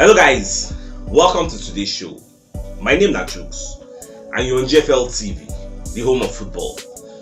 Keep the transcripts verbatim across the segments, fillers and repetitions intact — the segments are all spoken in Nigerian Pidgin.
Hello guys, welcome to today's show. My name na Chooks and you're on G F L T V, the home of football.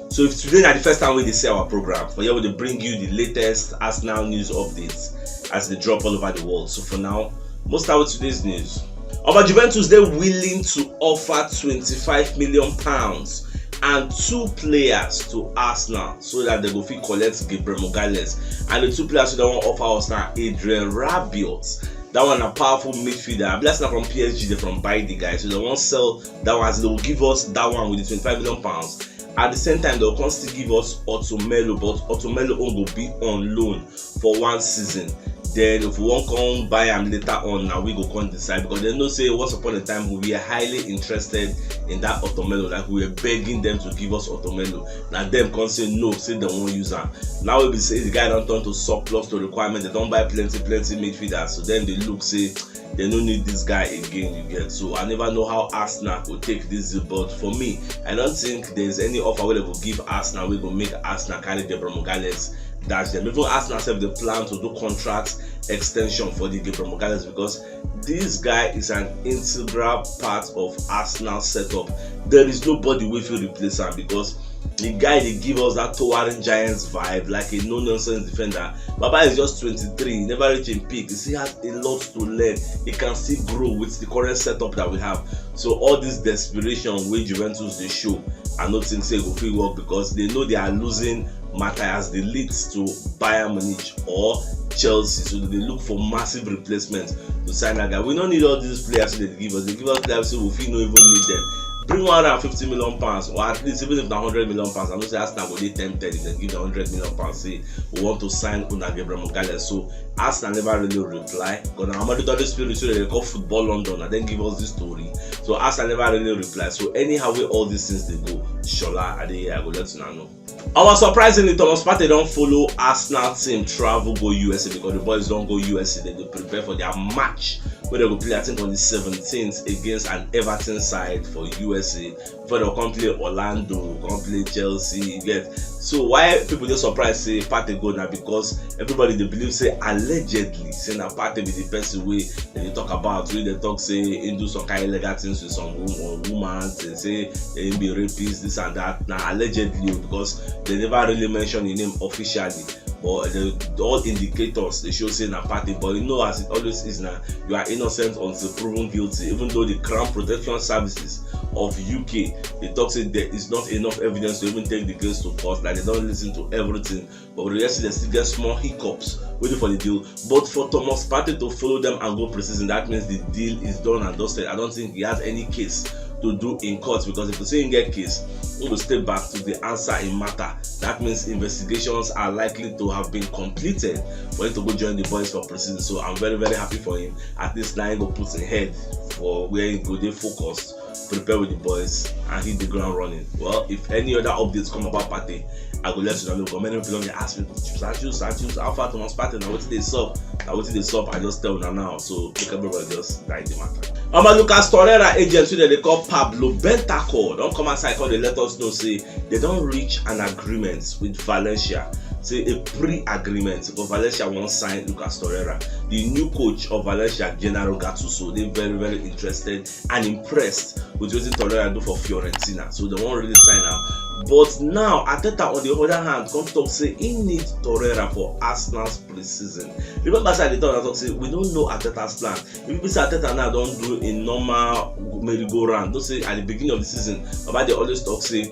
So if today na the first time we dey see our program, for here we dey bring you the latest Arsenal news updates as they drop all over the world. So for now, most of today's news. Oba Juventus dey willing to offer twenty-five million pounds and two players to Arsenal so that they go fit collect Gabriel Magalhaes. And the two players wey dem wan offer us na Adrien Rabiot. That one na powerful midfielder. I believe na from P S G, they from buy the guy. So they wan sell that one, as they will give us that one with the twenty-five million pounds. At the same time, they'll come still give us Otto Melo, but Otto Melo own go be on loan for one season. Then if we wan come buy am later on, na we go come decide, because they know say once upon a time we were highly interested in that Otto Melo, like we were begging them to give us Otto Melo. Na them come say no, say they wan use am. Now we be say the guy don turn to surplus to requirement. They don buy plenty plenty midfielders, so then they look say they no need this guy again, you get. So I never know how Arsenal go take this deal, but for me, I don't think there's any offer wey dem go give Arsenal wey go make Arsenal carry Gabriel Magalhaes dash them. Even Arsenal sef dey plan to do contract extension for the Gabriel Magalhaes, because this guy is an integral part of Arsenal setup. There is nobody wey fit replace am, because the guy dey give us that towering giants vibe, like a no-nonsense defender. Baba is just twenty-three, he never reach him peak. He still has a lot to learn. He can still grow with the current setup that we have. So all this desperation wey Juventus dey show, I no think say e go fit work, because they know they are losing Matthijs de Ligt to Bayern Munich or Chelsea. So they look for massive replacement to sign that guy. We no need all these players wey they give us. They give us players wey we fit no even need them. Bring one hundred and fifty million pounds, or at least even if na hundred million pounds, I know say Arsenal go dey tempted if they give the hundred million pounds, say we want to sign Una Gabriel Magalhaes. So Arsenal never really reply. Because na Amadou Doddy Spirit, so they call Football London, and then give us this story. So Arsenal never really reply. So anyhow wey all these things dey go, Shola Adeyeye, I go let una know. Our surprisingly, Thomas Partey don follow Arsenal team travel go U S A, because the boys don go U S A. They dey prepare for their match wey they go play, I think, on the seventeenth against an Everton side for U S A. Before they come play Orlando, come play Chelsea, you get. So why people dey surprised say Partey go na because everybody dey believe say allegedly say na Partey be the person wey dem dey talk about, wey dem talk say he do some kind illegal things with some woman, woman, they say he be rapist, this and that. Na allegedly o, because they never really mention him name officially. But the, all indicators dey show say na Partey. But you know, as it always is, na you are innocent until proven guilty. Even though the Crown Protection Services of U K dey talk say there is not enough evidence to even take the case to court, like they don listen to everything. But we dey see they still get small hiccups wey dey for the deal. But for Thomas Partey to follow them and go pre-season, that means the deal is done and dusted. I don't think he has any case to do in court, because if you say he get case, he go stay back to the answer in matter. That means investigations are likely to have been completed for him to go join the boys for pre-season. So I'm very, very happy for him. At least now he go put him head for where he go dey focused, prepare with the boys, and hit the ground running. Well, if any other updates come about Partey, I go let you know. Because many people don dey ask me, "Sancho, Sancho, how far Thomas Partey? Na wetin dey sup? Na wetin dey sup?" I just tell una now. So make everybody just die the matter. Omo, Lucas Torreira agent, wey dem dey call Pablo Bentancur, don come outside come dey let us know say they don reach an agreement with Valencia. Say a pre-agreement, but Valencia wan sign Lucas Torreira. The new coach of Valencia, Gennaro Gattuso, dey very, very interested and impressed with wetin Torreira do for Fiorentina. So they wan really sign am. But now, Arteta, on the other hand, come talk say he need Torreira for Arsenal's pre-season. Remember say I dey talk, I talk say we don't know Arteta's plan. If you be say Arteta now don do a normal merry-go-round, don't say at the beginning of the season, Baba dey always talk say,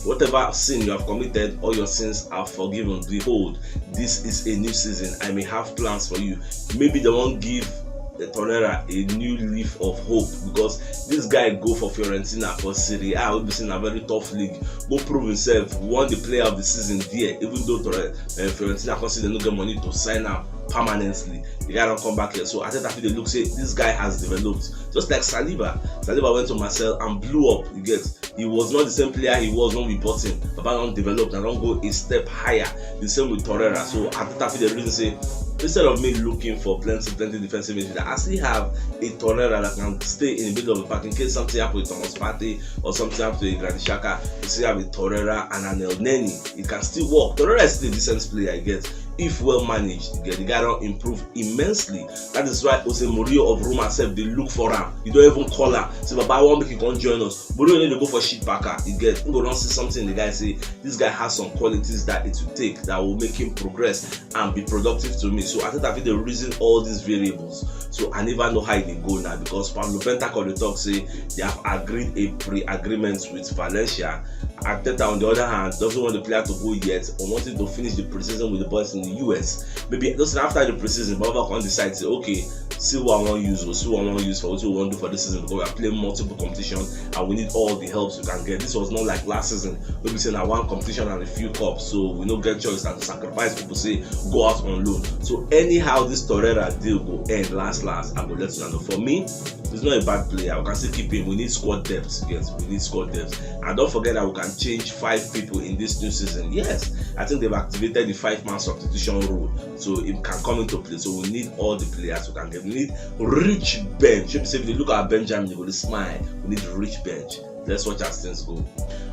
"Whatever sin you have committed, all your sins are forgiven. Behold, this is a new season. I may have plans for you." Maybe they wan give the Torreira a new leaf of hope, because this guy go for Fiorentina, for Serie A, wey be say na very tough league, go prove himself, won the player of the season there, even though Torre, uh, Fiorentina come say they no get money to sign am permanently. The guy don come back here, so Arteta fit dey look say this guy has developed, just like Saliba. Saliba went to Marseille and blew up. You get, he was not the same player he was when we bought him. Baba don develop, na don go a step higher. The same with Torreira. So Arteta fit dey reason say, instead of me looking for plenty, plenty defensive midfielder, I still have a Torreira that can stay in the middle of the park in case something happen with Thomas Partey or something happen to Granit Xhaka. You still have a Torreira and an Elneny. It can still work. Torreira is still a decent player, I guess. if well managed, you get, the guy don improve immensely. That is why Jose Mourinho of Roma sef dey look for am. You don't even call am say, "Baba, I wan make you come join us." Mourinho no dey go for shit packer. You get, you go don see something in the guy, say this guy has some qualities that it will take that will make him progress and be productive to me. So I think I fit dey reason all these variables. So I never know how e dey go now, because Pablo Bentancur dey talk say they have agreed a pre-agreement with Valencia. Arteta, on the other hand, doesn't want the player to go yet or wanted to finish the preseason with the boys in the U S. Maybe just after the preseason, Baba come decide say, "Okay, see what I wan use, or see what I wan use for what we wan do for this season, because we are playing multiple competition and we need all the helps we can get." This was not like last season, wey be say na one competition and a few cups, so we no get choice than to sacrifice people, say go out on loan. So anyhow this Torreira deal go end last last, I go let una know. For me, he's not a bad player. We can still keep him. We need squad depth, yes, we need squad depth. And don't forget that we can change five people in this new season. Yes, I think they've activated the five-man substitution rule, so it can come into play. So we need all the players we can get. We need rich bench. If you say, if you look at Benjamin, you go dey smile. We need rich bench. Let's watch as things go.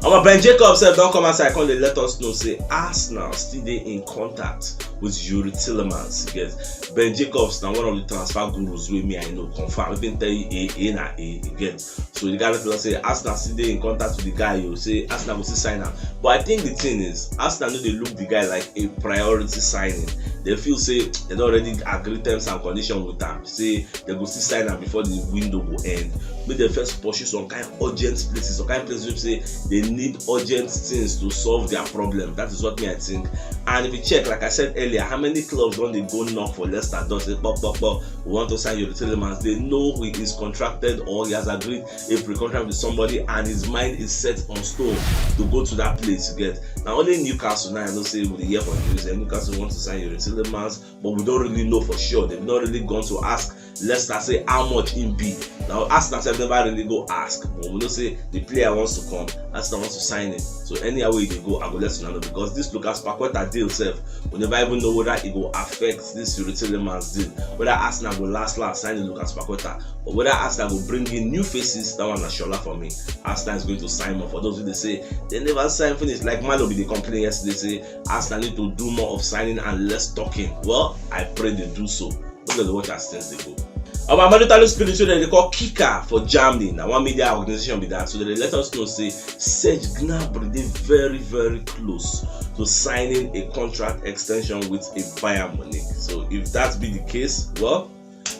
Our Ben Jacobs sef don come outside, come dey let us know say Arsenal still dey in contact with Youri Tielemans. Yes, Ben Jacobs na one of the transfer gurus wey me I know confirm. Even tell you A, A na A, you get. So the guy let us say Arsenal still dey in contact with the guy. You say Arsenal go still sign am. But I think the thing is, Arsenal no dey look the guy like a priority signing. They feel say they don already agree terms and condition with am. Say they go still sign am before the window go end. Make dem first pursue some kind urgent places, some kind places wey be say they need urgent things to solve their problem. That is what me I think. And if you check, like I said earlier, how many clubs don dey go knock for Leicester door, say, "Pop, pop, pop, we want to sign Youri Tielemans." They know he is contracted or he has agreed a pre-contract with somebody and his mind is set on stone to go to that place. You get, na only Newcastle now I know say we dey hear for news, and Newcastle want to sign Youri Tielemans, but we don't really know for sure. They've not really gone to ask Leicester say how much im be. Now Arsenal sef never really go ask, but we know say the player wants to come. Arsenal wants to sign him. So anyhow wey e dey go, I go let una know, because this Lucas Paqueta deal sef, we never even know whether e go affect this Youri Tielemans deal. Whether Arsenal go last last sign Lucas Paqueta, but whether Arsenal go bring in new faces, that one na shola for me. Arsenal is going to sign more. For those who dey say they never sign finish, like Malo bin dey complain yesterday, say Arsenal need to do more of signing and less talking. Well, I pray they do so. Make dem dey watch as things dey go. Our Maritali Spirit, wey dem dey call Kicker for Germany, na one media organization be that. So they let us know say Serge Gnabry dey very, very close to signing a contract extension with a Bayern Munich. So if that be the case, well,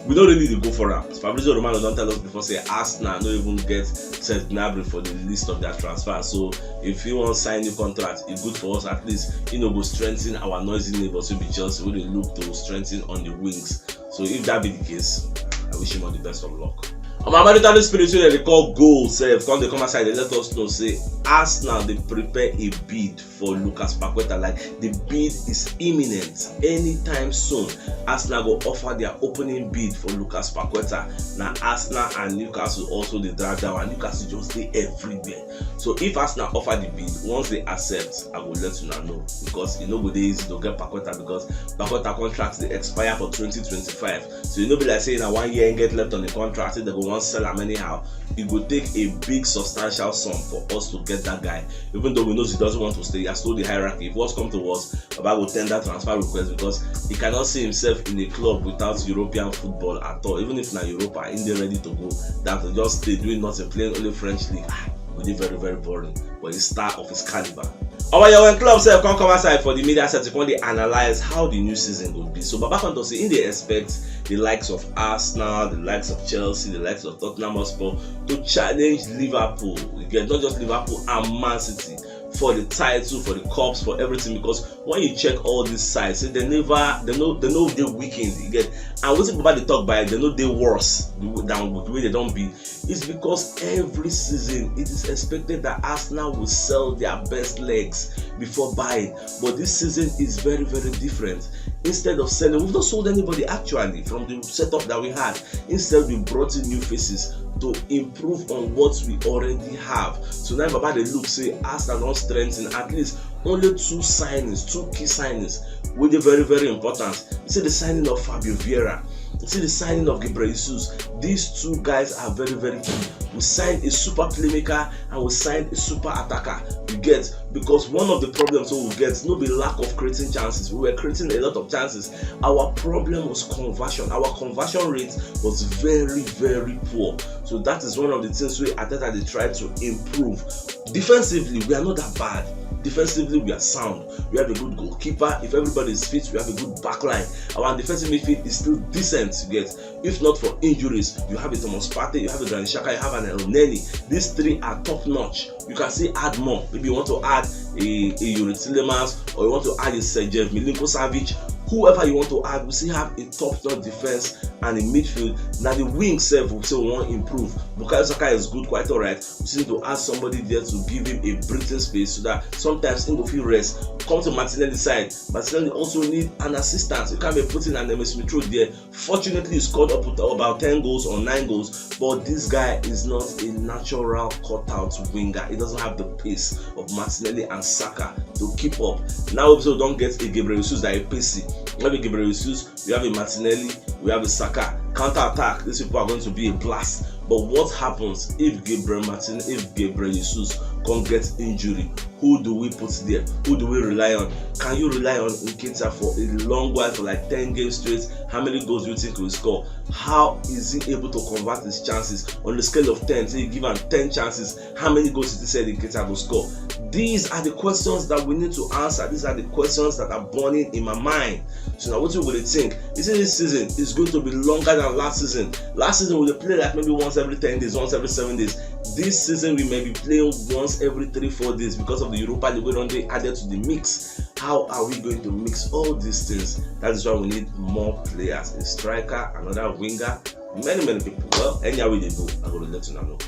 we don't really dey go for am. Fabrizio Romano don tell us before say Arsenal no even get Serge Gnabry for the list of their transfer. So if he wan sign new contract, e good for us. At least he no go strengthen our noisy neighbours wey be Chelsea, wey dey look to strengthen on the wings. So if that be the case, I wish him all the best of luck. On my Maritali Spirit, wey dem dey call Goal sef, come dey come outside, they let us know say Arsenal dey prepare a bid for Lucas Paqueta. Like, the bid is imminent. Anytime soon, Arsenal go offer their opening bid for Lucas Paqueta. Now Arsenal and Newcastle also dey drag that one. Newcastle just dey everywhere. So if Arsenal offer the bid, once they accept, I go let una know, because e no go dey easy to get Paqueta, because Paqueta contract dey expire for twenty twenty-five. So e no be like say na one year im get left on the contract, say they go wan sell am anyhow. E go take a big substantial sum for us to get that guy. Even though we know he doesn't want to stay, he has told the hierarchy, if worse come to worse, Baba go tender transfer request, because he cannot see himself in a club without European football at all. Even if na Europa, he dey ready to go. That to just stay doing nothing, playing only French league, ah, e go dey very, very boring. But he's star of his caliber. Our Jurgen Klopp sef come come outside for the media set to come dey analyse how the new season go be. So Baba come talk say he dey expect the likes of Arsenal, the likes of Chelsea, the likes of Tottenham Hotspur to challenge Liverpool. You get, not just Liverpool, and Man City for the title, for the cups, for everything. Because when you check all these sides, say they never, they no, they no dey weakened. You get, and wetin Baba dey talk by, they no dey worse than the way they don be. It's because every season it is expected that Arsenal will sell their best legs before buying. But this season is very, very different. Instead of selling, we've not sold anybody actually from the setup that we had. Instead, we brought in new faces to improve on what we already have. So now Baba dey look say Arsenal don strengthen at least only two signings, two key signings, wey dey very, very important. You see the signing of Fabio Vieira, you see the signing of Gabriel Jesus. These two guys are very, very key. We signed a super playmaker and we signed a super attacker. You get, Because one of the problems we get no be lack of creating chances. We were creating a lot of chances. Our problem was conversion. Our conversion rate was very, very poor. So that is one of the things we Arteta dey try to improve. Defensively, we are not that bad. Defensively, we are sound. We have a good goalkeeper. If everybody is fit, we have a good backline. Our defensive midfield is still decent, you get. If not for injuries, you have a Thomas Partey, you have a Granit Xhaka, you have an Elneny. These three are top notch. You can still add more. Maybe you want to add a, a Youri Tielemans, or you want to add a Sergej Milinkovic-Savic. Whoever you want to add, we still have a top notch defense and a midfield. Now the wing sef, we say we wan improve. Bukayo Saka is good, quite alright. We still need to add somebody there to give him a breathing space so that sometimes he go fit rest. Come to Martinelli side. Martinelli also need an assistance. You can't be putting an Emile Smith Rowe there. Fortunately, he scored up with about ten goals or nine goals, but this guy is not a natural cutout winger. He doesn't have the pace of Martinelli and Saka to keep up. Now we also don't get a Gabriel Jesus that is pacey. We have a Gabriel Jesus, we have a Martinelli, we have a Saka. Counter attack, these people are going to be a blast. But what happens if Gabriel Martin, if Gabriel Jesus can't get injury? Who do we put there? Who do we rely on? Can you rely on Nketiah for a long while, for like ten games straight? How many goals do you think he will score? How is he able to convert his chances? On the scale of ten, say you give him ten chances, how many goals did he say Nketiah will score? These are the questions that we need to answer. These are the questions that are burning in my mind. So now what you will think? You see, this season is going to be longer than last season. Last season we dey play like maybe once every ten days, once every seven days. This season we may be playing once every three, four days because of the Europa League wey don dey added to the mix. How are we going to mix all these things? That is why we need more players. A striker, another winger, many, many people. Well, anyhow we dey go, I go let una know.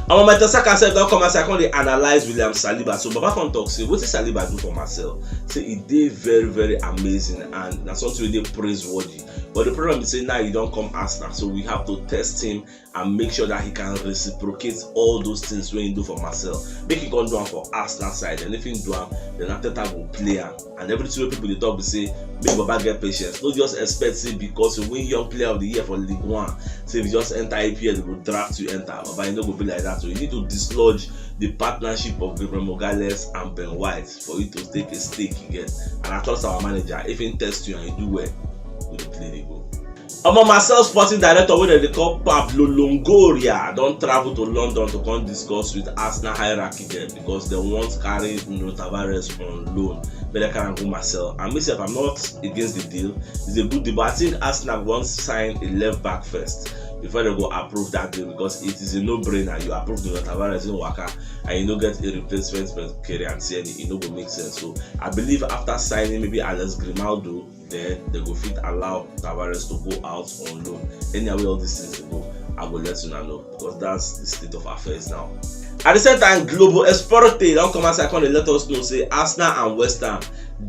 Omo, Mertesacker sef don come outside, come dey analyse William Saliba. So Baba come talk say wetin Saliba do for Marseille, say e dey very, very amazing and na something wey dey praiseworthy. But the problem be say now he don come Arsenal, so we have to test him and make sure that he can reciprocate all those things wey he do for Marseille. Make he come do am for Arsenal side, and if he do am, then Arteta go play am. And everything wey people dey talk be say make Baba get patience. No just expect say because you win Young Player of the Year for League One, say if you just enter A P L, they go draft you enter. Baba, e no go be like that. So you need to dislodge the partnership of Gabriel Magalhaes and Ben White for you to take a stake again. And I trust our manager. If he test you and you do well, we dey play the goal. Omo, Marseille sporting director wey dem dey call Pablo Longoria don travel to London to come discuss with Arsenal hierarchy dem because dem wan carry Nuno Tavares on loan. Make dem carry am go Marseille. And me sef, I'm not against the deal. It's a good deal, but I think Arsenal wan sign a left back first before dem go approve that deal because it is a no-brainer. You approve Nuno Tavares in waka and you no get a replacement for Kieran Tierney, e no go make sense. So I believe after signing maybe Alex Grimaldo, then they go fit allow Tavares to go out on loan. Anyhow wey all these things dey go, I go let una know because that's the state of affairs now. At the same time, Globo Esporte don come outside come dey let us know say Arsenal and West Ham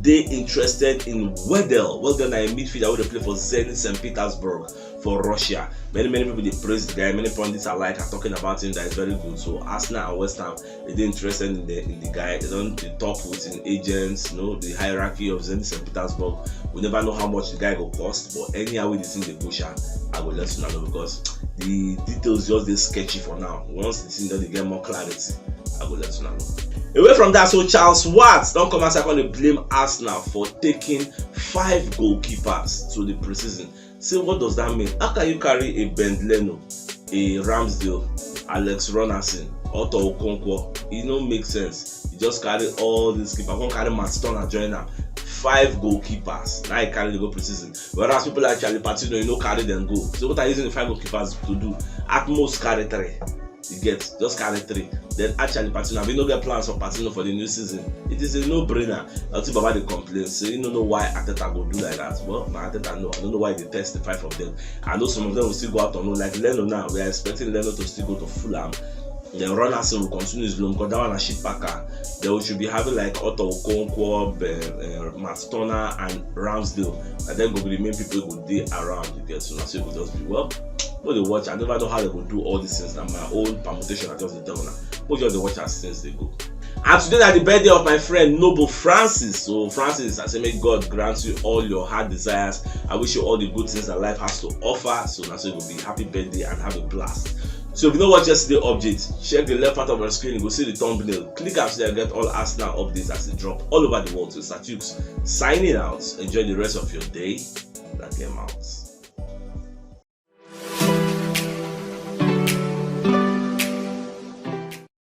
dey interested in Weddle. Weddle na a midfielder wey dey play for Zenit Saint Petersburg for Russia. Many, many people dey praise the guy. Many pundits alike are talking about him that is very good. So Arsenal and West Ham, they dey interested in the in the guy. They don dey talk with him agents, you know, the hierarchy of Zenit Saint Petersburg. We never know how much the guy go cost, but anyhow wey the thing dey go, sha, I go let una know because the details just dey sketchy for now. Once the thing don dey get more clarity, I go let una know. Away from that, so Charles Watts don come outside come dey blame Arsenal for taking five goalkeepers to the preseason. Say, what does that mean? How can you carry a Ben Leno, a Ramsdale, Alex Runarsson, Otto Okonkwo? E no make sense. You just carry all these keepers. Come carry Matt Turner join am. Five goalkeepers. Now you carry the go preseason. Whereas people like Charlie Patino, you no carry them go. So what are you using the five goalkeepers to do? At most carry three. You get, just carry three. Then actually, Patino, have you no get plans for Patino for the new season? It is a no-brainer. Until Baba dey complain, say you no know why Arteta go do like that. Well, my Arteta, no, I don't know why they test the five of them. I know some of them will still go out on loan. Like Leno now, we are expecting Leno to still go to Fulham. Then Runarsson will continue his loan because that one na shit packer. Then we should be having like Otto Okonkwo, Ben, uh, Matt Turner, and Ramsdale. And then go be the main people who dey around. You get, so now so go just be well. But they watch. I never know how they go do all these things. Now my own permutation, I just dey tell una. But just dey watch as things dey go. And today na the birthday of my friend Noble Francis. So Francis, I say may God grant you all your heart desires. I wish you all the good things that life has to offer. So now so you go be happy birthday and have a blast. So if you no watch yesterday update, check the left part of our screen, you go see the thumbnail. Click am so you get all Arsenal updates as e drop all over the world. So Satukes signing out. Enjoy the rest of your day. That game out.